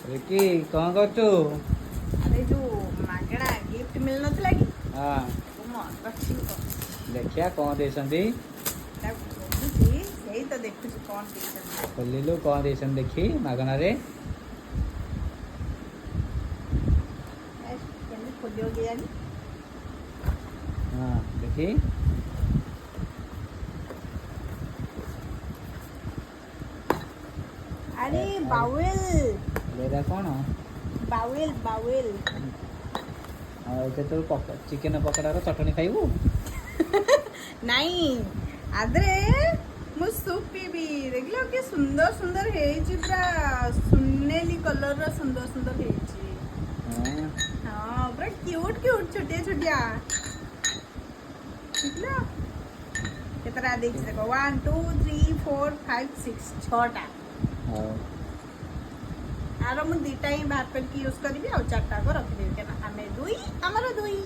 Ricky, କ'ଣ କରୁଛୁ? ଆରେ, ଯୋଉ ମାଗଣା ଗିଫ୍ଟ ମିଳିନଥିଲା କି, ତାକୁ ମୁଁ ଅନବକ୍ସିଂ କରୁଛି। ଦେଖିବା କ'ଣ ଦେଇଛନ୍ତି। ତାକୁ ଖୋଲୁଛି, ସେଇ ତ ଦେଖୁଛି କ'ଣ ଦେଇଛନ୍ତି। ଖୋଲିଲୁ, କ'ଣ ଦେଇଛନ୍ତି ଦେଖି ମାଗଣାରେ? କେମିତି ଖୋଲିବ କେଜାଣି? ହଁ, ଦେଖି। ଆରେ, ବାୱେଲ। ଏଇଟା କ'ଣ? Bowel, bowel. ଆଉ ଏଇଟା ତୁ ଚିକେନ ପକୋଡ଼ାର ଚଟଣି ଖାଇବୁ? ନାଇଁ, ଆದ್ರೆ ମୁଁ ସୁପ୍ ପିଇବି। ଦେଖିଲ କି ସୁନ୍ଦର ସୁନ୍ଦର ହେଇଛି, ପୁରା ସୁନେଲି କଲରର ସୁନ୍ଦର ସୁନ୍ଦର ହେଇଛି। ହଁ, ପୁରା କ୍ୟୁଟ୍ କ୍ୟୁଟ୍, ଛୋଟିଆ ଛୋଟିଆ। ଦେଖିଲ କେତେଟା ଦେଇଛି? ଦେଖ, 1, 2, 3, 4, 5, 6, ଛଅଟା। ହଉ। ଆର ମୁଁ ଦୁଇଟା ହିଁ ବାହାର କରିକି ୟୁଜ୍ କରିବି ଆଉ ଚାରିଟାକୁ ରଖିଦେବି, କାରଣ ଆମେ ଦୁଇ, ଆମର ଦୁଇ।